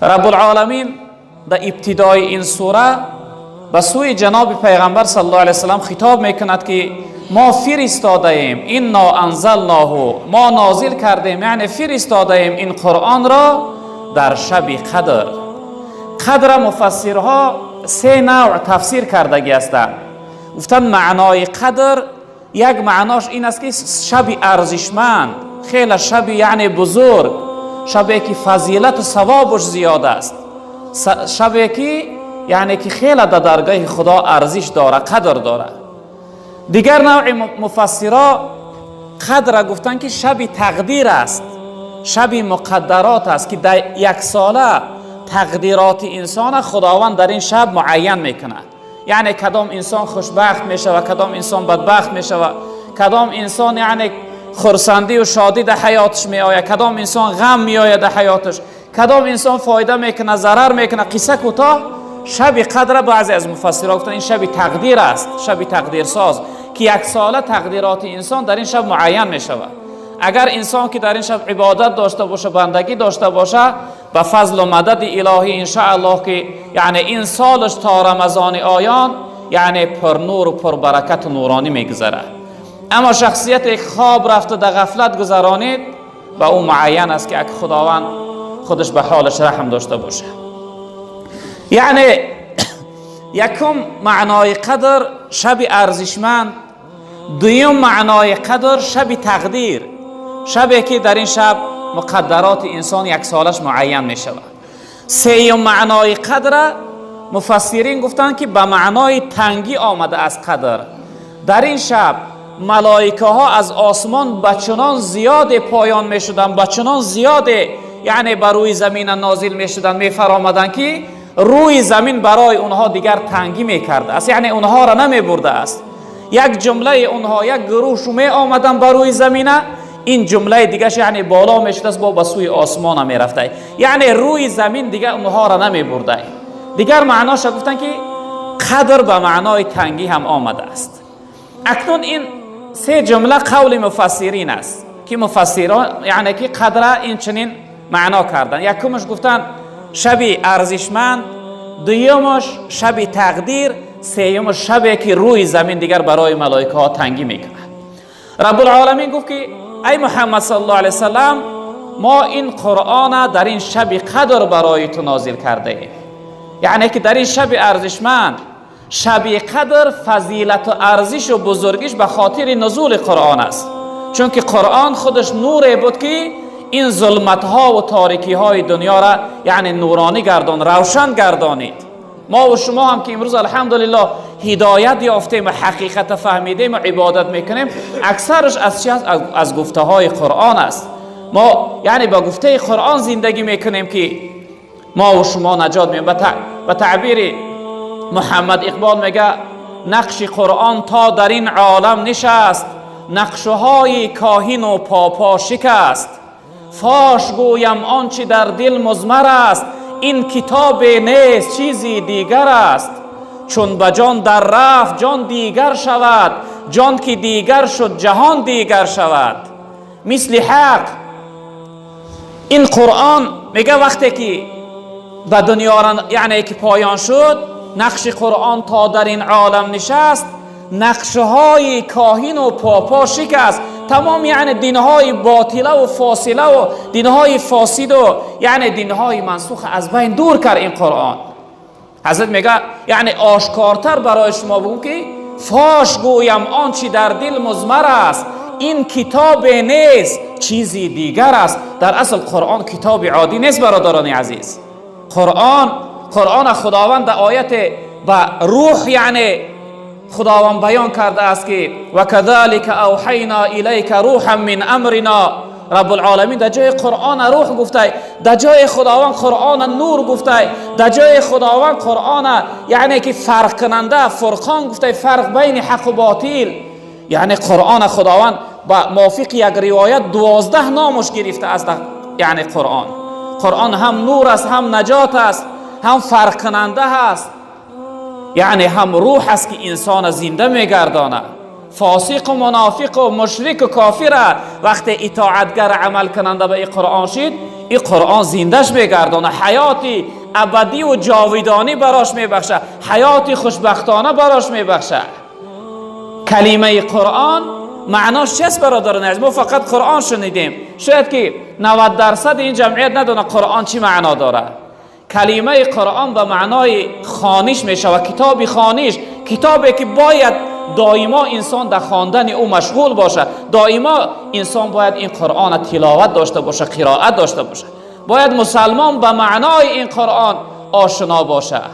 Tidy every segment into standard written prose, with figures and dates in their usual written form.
رب العالمین در ابتدای این سوره به سوی جناب پیغمبر صلی الله علیه وسلم خطاب میکند که ما فرستاده ایم، انا انزلناه، ما نازل کردیم، یعنی فرستاده ایم این قرآن را در شب قدر. قدر مفسرها سه نوع تفسیر کردگی هستند. گفتن معنای قدر یک معناش این است که شب ارزشمند، خیلی شب یعنی بزرگ، شبی که فضیلت و ثوابش زیاد است، شبی که یعنی که خیلی در درگاه خدا ارزش داره، قدر داره. دیگر نوع مفسرا قدر گفتن که شب تقدیر است، شب مقدرات است که در یک ساله تقدیرات انسان خداوند در این شب معین میکنه. یعنی کدام انسان خوشبخت میشه و کدام انسان بدبخت میشه و کدام انسان یعنی خرسندی و شادی در حیاتش میآید، کدام انسان غم میآید در حیاتش، کدام انسان فایده میکنه، ضرر میکنه. قصه کوتاه، شب قدر بعضی از مفسرها گفتن این شب تقدیر است، شب تقدیر ساز که یک ساله تقدیرات انسان در این شب معین میشود. اگر انسان که در این شب عبادت داشته باشه، بندگی داشته باشه، به فضل و مدد الهی ان شاء الله که یعنی این سالش تا رمضان آیان یعنی پر نور و پر برکت و نورانی میگذره. اما شخصیت خواب رفته در غفلت گذرانید و او معین است که اگه خداوند خودش به حالش رحم داشته باشه. یعنی یکم معنای قدر شب ارزشمند، دویم معنای قدر شب تقدیر، شبی که در این شب مقدرات انسان یک سالش معین می شود. سیم معنای قدر مفسرین گفتند که به معنای تنگی آمده از قدر. در این شب ملائکه ها از آسمان به چنان زیاد پایان می شدند، به چنان زیاد یعنی بر روی زمین نازل می شدند، می فرامدند که روی زمین برای اونها دیگر تنگی می کرده است، یعنی اونها را نمی برده است. یک جمله اونها، یک گروه می آمدن بر روی زمینه، این جمله دیگه یعنی بالا می شده است، با به سوی آسمان می رفته، یعنی روی زمین دیگه اونها را نمی برده. دیگر معناش گفتن که قدر به معنای تنگی هم آمده است. اکنون این سه جمله قول مفسرین است که مفسران یعنی که قدر این چنین معنا کردن. یکمش گفتن شب ارزشمند، دویمش شب تقدیر، سیمش شبی که روی زمین دیگر برای ملائکه ها تنگی میکنه. رب العالمین گفت که ای محمد صلی الله علیه وسلم، ما این قرآن در این شب قدر برای تو نازل کرده ایم. یعنی که در این شب ارزشمند، شب قدر فضیلت و ارزش و بزرگیش به خاطر نزول قرآن است، چون که قرآن خودش نور بود که این ظلمت ها و تاریکی های دنیا را یعنی نورانی گردان، روشن گردانید. ما و شما هم که امروز الحمدلله هدایت یافتیم و حقیقت فهمیدیم و عبادت میکنیم، اکثرش از چی است؟ از گفته های قرآن است. ما یعنی با گفته قرآن زندگی میکنیم که ما و شما نجات می‌یابیم. به تعبیر محمد اقبال میگه نقش قرآن تا در این عالم نشست، نقشه های کاهن و پاپا شکست. فاش گویم آنچه در دل مضمر است، این کتاب نیست چیزی دیگر است. چون به جان در رفت جان دیگر شود، جان که دیگر شد جهان دیگر شود. مثل حق این قرآن میگه وقتی که به دنیا یعنی که پایان شد، نقش قرآن تا در این عالم نشست، نقشه های کاهن و پاپا شکست. تمام یعنی دینهای باطله و فاصله و دینهای فاسد و یعنی دینهای منسوخ از بین دور کرد این قرآن. حضرت میگه یعنی آشکارتر برای شما بگم که فاش گویم آنچه در دل مضمر است، این کتاب نیست چیزی دیگر است. در اصل قرآن کتاب عادی نیست برادران عزیز. قرآن خداوند در آیت به روح یعنی خداوند بیان کرده است که و کذالک اوحینا الیک روحا من امرنا. رب العالمین در جای قرآن روح گفته، در جای خداوند قرآن نور گفته، در جای خداوند قرآن یعنی که فرق کننده فرقان گفته، فرق بین حق و باطل. یعنی قرآن خداوند با موافق یک روایت 12 نامش گرفته است. یعنی قرآن هم نور است، هم نجات است، هم فرق کننده است، یعنی هم روح است که انسان زنده میگردانه. فاسق و منافق و مشرک و کافر وقتی اطاعتگر عمل کننده به قرآن شد، Ин Қуръон зиндаш мегардона, ҳаёти абадӣ ва ҷовидонӣ барош мебахша, ҳаёти хушбахтона барош мебахша. Калимаи Қуръон маънош чист, бародарони азиз? Мо фақат Қуръон шунидем, шояд ки 90% ин ҷамъият надонад Қуръон чӣ маъно дорад. Калимаи Қуръон ба маънои хониш мешавад, китоби хониш, китобе ки бояд доимо инсон дар хондани ӯ машғул бошад, доимо инсон бояд ин Қуръонро тиловат дошта бошад, қироат дошта бошад, бояд мусалмон ба маънои ин Қуръон ошно бошад.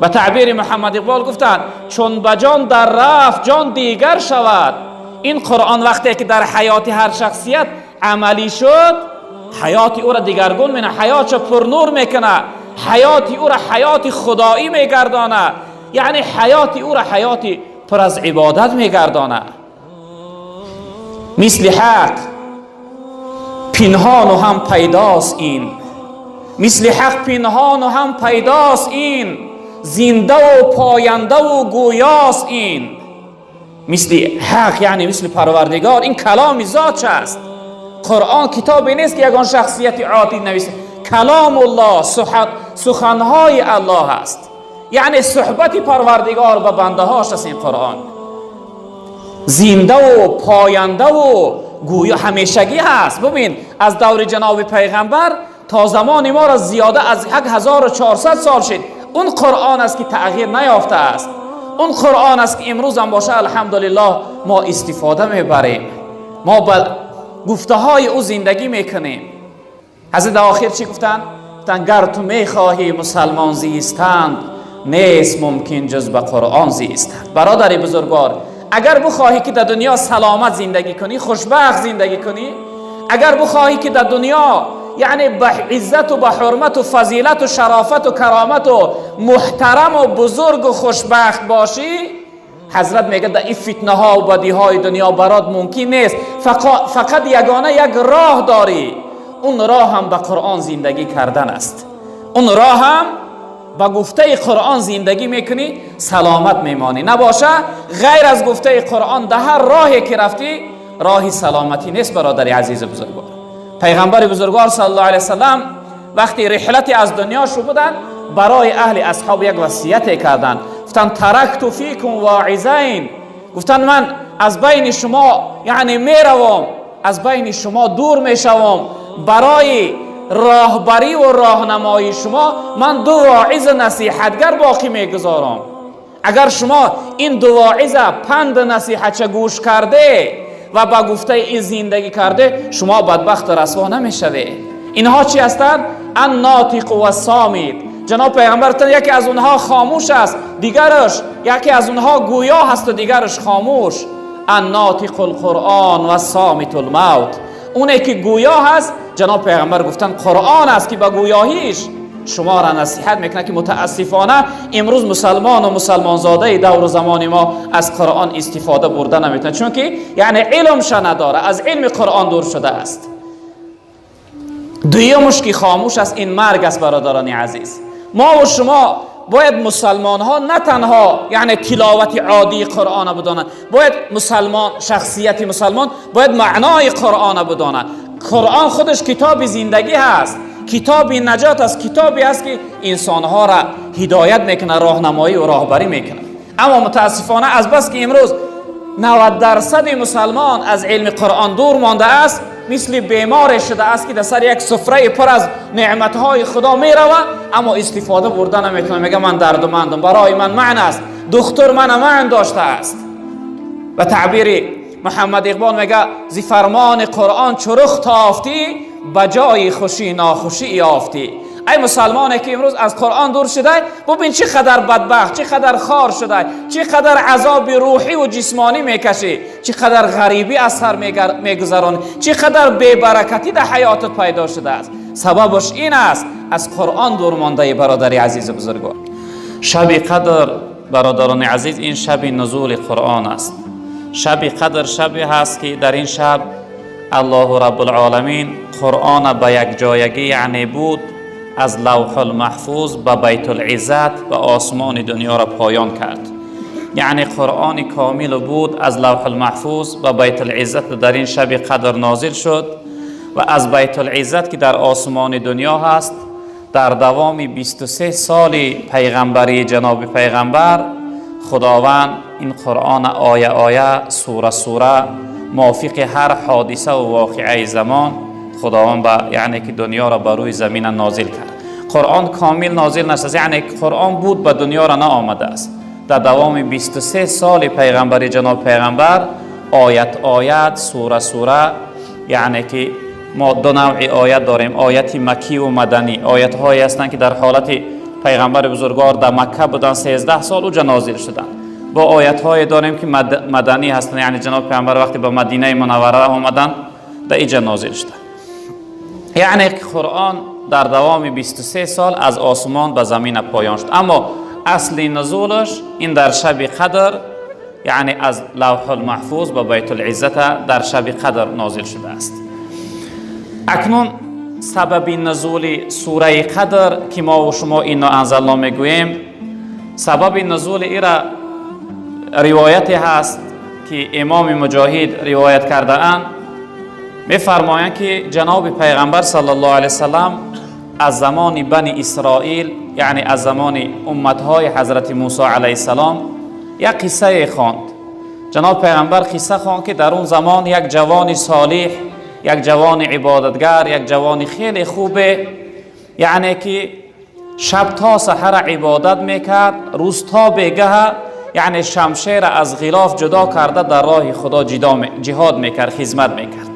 Ба таъбири Муҳаммад Иқбол гуфтанд: чун ба ҷон дар рафт, ҷон дигар шавад. Ин Қуръон вақте ки дар ҳаёти ҳар шахсият амалӣ шуд, ҳаёти ӯро дигаргун мекунад, ҳаётшо пурнур мекунад, ҳаёти ӯро ҳаёти худоӣ мегардонад, яъне ҳаёти ӯро ҳаёти пур аз ибодат мегардонад. Мисли ҳақ пинҳону ҳам пайдост ин, мисли ҳақ пинҳону ҳам пайдост ин, зиндаву пояндаву гӯёст ин. Мисли ҳақ, яъне мисли Парвардигор, ин каломи зотш аст. Қуръон китобе нест ки ягон шахсияти оддӣ нависа. Каломуллоҳ, суханҳои Аллоҳ аст, яъне суҳбати Парвардигор ба бандаҳош аст. Ин Қуръон зиндаву пояндаву гӯё ҳамешагӣ ҳаст. Бубин, аз даври ҷаноби пайғамбар то замони моро зиёда аз 1400 сол шид. Он Қуръон аст ки тағйир наёфтааст, он Қуръон аст ки имрӯзам боша, алҳамдулиллоҳ, мо истифода мебарем, мо ба гуфтаҳои ӯ зиндагӣ мекунем. Ҳазрат дар охир чӣ гуфтанд? Гуфтанд: гар ту мехоҳӣ мусалмон зистанд, нест мумкин ҷуз ба Қуръон зистанд. Бародари бузургвор, агар бихоҳӣ ки дар дунё саломат зиндагӣ кунӣ, хушбахт зиндагӣ кунӣ, агар бихоҳӣ ки дар дунё яъне ба иззату ба ҳурмату фазилату шарофату каромату муҳтараму бузургу хушбахт бошӣ, ҳазрат мегӯяд, дар ин фитнаҳо ва бадиҳои дунё барот мумкин нест, фақат ягона як роҳ дорӣ, он роҳ ҳам ба Қуръон зиндагӣ кардан аст. Он роҳ ҳам ба гуфтаи Қуръон зиндагӣ мекунӣ, саломат мемонӣ. Набоша, ғайр аз гуфтаи Қуръон дар ҳар роҳе ки рафтӣ, роҳи саломатӣ нест. Бародари азизу бузургвор, пайғамбари бузургвор саллаллоҳу алайҳи васаллам вақти риҳлати аз дунё шу буданд, барои аҳли асҳоб як васияте карданд. Гуфтанд: таракту фикум воизайн. Гуфтанд: ман аз байни шумо яъне меравам, аз байни шумо дур мешавам, барои роҳбарӣ ва роҳнамоии шумо ман ду воизу насиҳатгар боқӣ мегузорам. Агар шумо ин ду воиза панду насиҳатча гӯш карде ва ба гуфтаи ин зиндагӣ карде, шумо бадбахту расво намешавед. Инҳо чӣ ҳастанд? Аннотиқу вассомит. Ҷаноб пайғамбар гуфтанд: яке аз онҳо хомӯш аст, дигараш, яке аз онҳо гӯё ҳасту дигараш хомӯш. Аннотиқу лқуръон ва сомиту лмавт. Оне ки гӯё ҳаст, ҷаноб пайғамбар гуфтанд, Қуръон аст ки ба гӯёҳиш шуморо насиҳат мекунад, ки мутаассифона имрӯз мусалмону мусалмонзодаи давру замони мо аз Қуръон истифода бурда наметавонад, чунки яъне илмша надора, аз илми Қуръон дур шудааст. Дуюмуш ки хомӯш аст, ин марг аст. Бародарони азиз, мо ва шумо бояд мусалмонҳо на танҳо яъне тиловати оддии Қуръона бидонанд, бояд мусалмон, шахсияти мусалмон бояд маънои Қуръона бидонад. Қуръон худаш китоби зиндагӣ ҳаст, китоби наҷот аст, китобе аст ки инсонҳоро ҳидоят мекунад, роҳнамоӣ ва роҳбарӣ мекунад. Аммо мутаассифона, азбаски имрӯз 90% мусалмон аз илми Қуръон дур мондааст, мисли беморе шудааст ки дар сари як суфраи пур аз неъматҳои Худо мерава, аммо истифода бурда наметавонад. Мега: ман дардумандам, барои ман маън аст, духтур мана маън доштааст. Ба таъбири Муҳаммад Иқбол мега: зи фармони Қуръон чу рух тофтӣ, ба ҷои хушӣ нохушӣ ёфтӣ. Ай мусалмоне ки имрӯз аз Қуръон дур шудай, бубин чӣ қадар бадбахт, чӣ қадар хор шудай, чӣ қадар азоби рӯҳӣ ва ҷисмонӣ мекашӣ, чӣ қадар ғарибӣ аз сар мегузаронӣ, чӣ қадар бебаракатӣ дар ҳаётат пайдо шудааст. Сабабаш ин аст: аз Қуръон дур мондаи. Бародари азизу бузургвор, шаби қадр, бародарони азиз, ин шаби нузули Қуръон аст. Шаби қадр шабе ҳаст ки дар ин шаб Аллоҳу Раббулоламин Қуръона ба якҷоягӣ яъне буд аз Лавҳулмаҳфуз ба Байтулиззат, ба осмони дунёро поён кард. Яъне Қуръони комилу буд аз Лавҳулмаҳфуз ба Байтулиззат дар ин шаби қадр нозил шуд. و از بیت العزت که در آسمان دنیا هست در دوام 23 سال پیغمبری جناب پیغمبر خداوند این قرآن آیه آیه، سوره سوره، موافق هر حادثه و واقعه زمان خداوند با یعنی که دنیا را بر روی زمین نازل کرد. قرآن کامل نازل نشد، یعنی قرآن بود به دنیا را نه آمده است. در دوام 23 سال پیغمبری جناب پیغمبر آیت آیت، سوره سوره، یعنی که ما دو نوع آیت داریم، آیت مکی و مدنی. آیت هایی هستند که در حالت پیغمبر بزرگوار در مکه بودن 13 سال اوجا نازل شدند. با آیت های داریم که مدنی هستند، یعنی جناب پیغمبر وقتی به مدینه منوره آمدند در اینجا نازل شدند. یعنی قرآن در دوام 23 سال از آسمان به زمین پایان شد، اما اصل نزولش این در شب قدر، یعنی از لوح المحفوظ به بیت العزت در شب قدر نازل شده است. اکنون سبب نزول سوره قدر که ما و شما اینا انزلنا میگوییم، سبب نزول ایرا روایتی هست که امام مجاهد روایت کرده اند. میفرمایند که جناب پیغمبر صلی الله علیه وسلم از زمان بنی اسرائیل، یعنی از زمان امتهای حضرت موسی علیه السلام، یک قصه خواند. جناب پیغمبر قصه خواند که در اون زمان یک جوان صالح، یک جوان عبادتگر، یک جوان خیلی خوبه، یعنی که شب تا سحر عبادت میکرد، روز تا بیگه، یعنی شمشیر از غلاف جدا کرده در راه خدا جهاد میکرد، خدمت میکرد.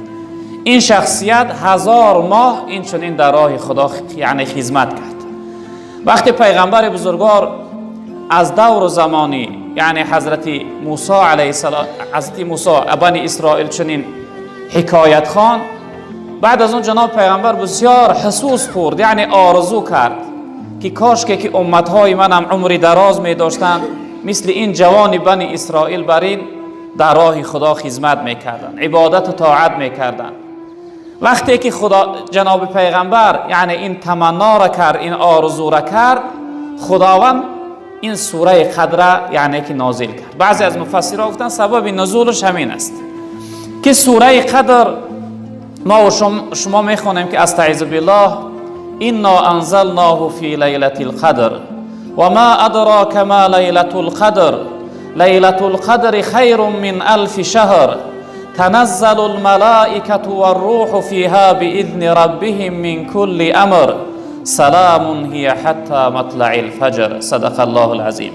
این شخصیت 1000 ماه این چنین در راه خدا یعنی خدمت کرد. وقتی پیغمبر بزرگوار از دور زمانی، یعنی حضرت موسی علیه السلام، حضرت موسی بنی اسرائیل چنین حکایت خواند، بعد از اون جناب پیغمبر بسیار حسوس خورد، یعنی آرزو کرد که کاش که امتهای من هم عمری دراز می داشتند، مثل این جوان بنی اسرائیل بر این در راه خدا خدمت میکردند، عبادت و طاعت میکردند. وقتی که خدا جناب پیغمبر یعنی این تمنا را کرد، این آرزو را کرد، خداوند این سوره قدر یعنی که نازل کرد. بعضی از مفسرها گفتن سبب نزولش همین است که سوره قدر ما و شما میخوانیم که استعیذ بالله انا انزلناه فی لیلة القدر و ما ادراک ما لیلة القدر لیلة القدر خیر من الف شهر تنزل الملائكة والروح فيها بإذن ربهم من كل أمر سلام هي حتى مطلع الفجر. صدق الله العظیم.